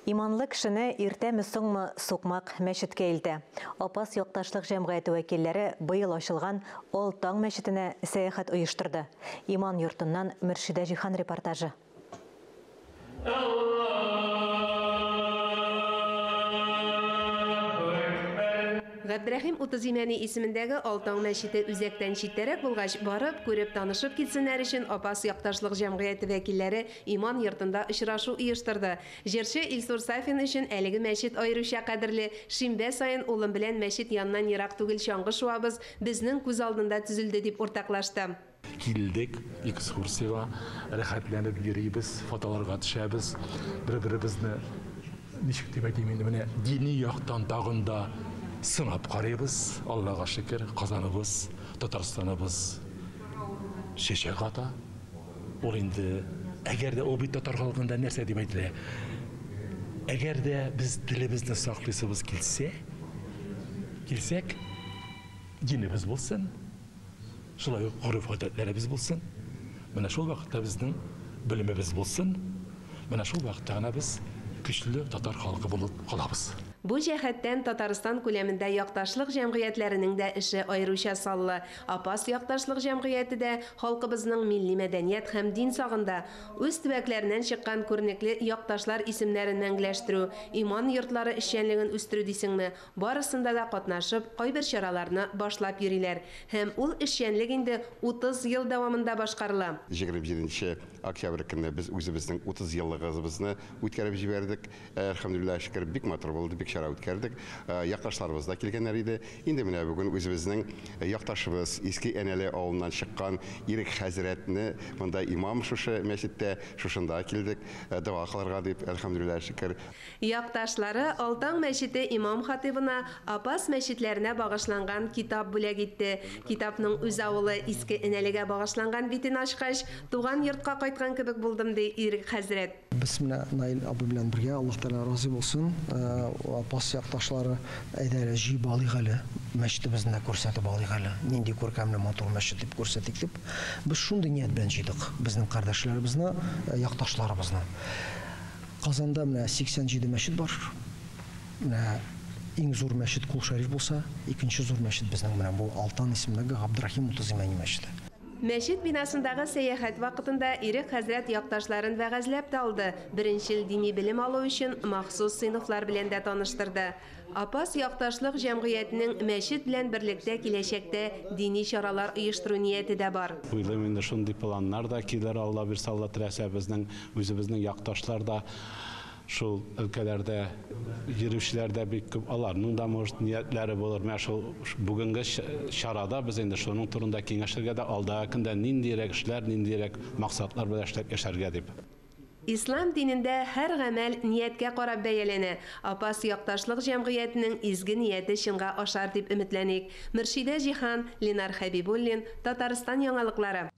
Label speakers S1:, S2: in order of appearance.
S1: Иманлы кешене иртәме-соңмы сукмак мәчеткә илтә. Апас якташлык җәмгыяте вәкилләре быел ачылган Ал таң мәчетенә сәяхәт оештырды. Иман йортыннан Мөршидә Җиһан репортажы.
S2: Габдрәхим Утыз Имәни исемендәге Ал таң мәчете үзәктән читтәрәк булгач, барып, күреп, танышып китсеннәр өчен Апас якташлык җәмгыяте вәкилләре иман йортында очрашу оештырды. Җырчы Илсур Сафин өчен әлеге мәчет аеруча кадерле. Шимбә саен улым белән мәчет яныннан ерак түгел чаңгы шуабыз, безнең күз алдында төзелде, дип уртаклашты.
S3: Килдек экскурсиягә, рәхәтләнеп йөрибез, фотоларга төшәбез, бер-беребезне, ничек дип әйтим инде, менә дини яктан тагын да сынап карыйбыз. Аллага шөкер, Казаныбыз, Татарстаныбыз чәчәк ата. Ул инде, әгәр дә ул бит татар халкында нәрсә дип әйтелә? Әгәр дә без телебезне саклыйсыбыз килсә, килсәк, динебез булсын, шулай ук гореф-гадәтләребез булсын. Менә шул вакытта безнең белемебез булсын. Менә шул вакытта гына без көчле татар халкы булып калабыз.
S2: Бу җәһәттән Татарстан күләмендә якташлык җәмгыятьләренең дә эше аеруча саллы. Апас якташлык җәмгыяте дә халкыбызның милли мәдәният һәм дин сагында. Үз төбәкләреннән чыккан күренекле якташлар исемнәрен мәңгеләштерү, иман йортлары эшчәнлеген үстерү дисеңме, барысында да катнашып, кайбер чараларны башлап йөриләр. Һәм ул эшчәнлек инде 30 ел дәвамында башкарыла.
S4: 27 октябрь көнне без үзебезнең 30 еллыгыбызны үткәреп җибәрдек. Әлхәмдүлилләһ, шөкер, бик матур булды, бик чара үткәрдек. Якташларыбыз да килгәннәр иде. Инде менә бүген үзебезнең якташыбыз Иске Әнәле авылыннан чыккан Ирек хәзрәтне монда имам шушы мәчеттә, шушында килдек, дога кылырга дип, әлхәмдүлилләһ, шөкер.
S2: Якташлары Алтаң мәчете имам-хатыйбына Апас мәчетләренә багышланган китап бүләк итте. Китапның үз авылы Иске Энәлегә багышланган битен ачкач, туган йортка кайткан кебек булдым, ди Ирек хәзрәт.
S5: Без менә Наил абый белән бергә, Аллаһ Тәгалә разый булсын, Апас якташлары, әйдә әле җыеп алыйк әле, мәчетебезне дә күрсәтеп алыйк әле, нинди күркәмле матур мәчет дип күрсәтик дип, без шундый ният белән җыйдык безнең кардәшләребезне, якташларыбызны. Казанда менә 87 мәчет бар. Менә иң зур мәчет Кол Шәриф булса, икенче зур мәчет безнең менә бу Алтан исемендәге Габдрахим Утыз Имәни мәчете.
S2: Мәчет бинасындагы сәяхәт вакытында Ирек хәзрәт якташларын вәгазьләп тә алды, беренчел дини белем алу өчен махсус сыйныфлар белән дә таныштырды. Апас якташлык җәмгыятенең мәчет белән берлектә киләчәктә дини чаралар оештыру нияте дә бар.
S6: Уйлыйм инде, шундый планнар да килер, Алла бирсә, Алла теләсә, безнең үзебезнең якташлар да шул өлкәләрдә йөрүчеләр дә бик күп, аларның да, может, ниятләре булыр. Менә шул бүгенге чарада без инде шуның турында киңәшергә дә, алдагы көндә ниндирәк эшләр, ниндирәк максатлар белән эшләп яшәргә дип.
S2: Ислам динендә һәр гамәл нияткә карап бәяләнә. Апас якташлык җәмгыятенең изге нияте чынга ашар дип өметләник. Мөршидә Җиһан, Ленар Хәбибуллин, Татарстан яңалыклары.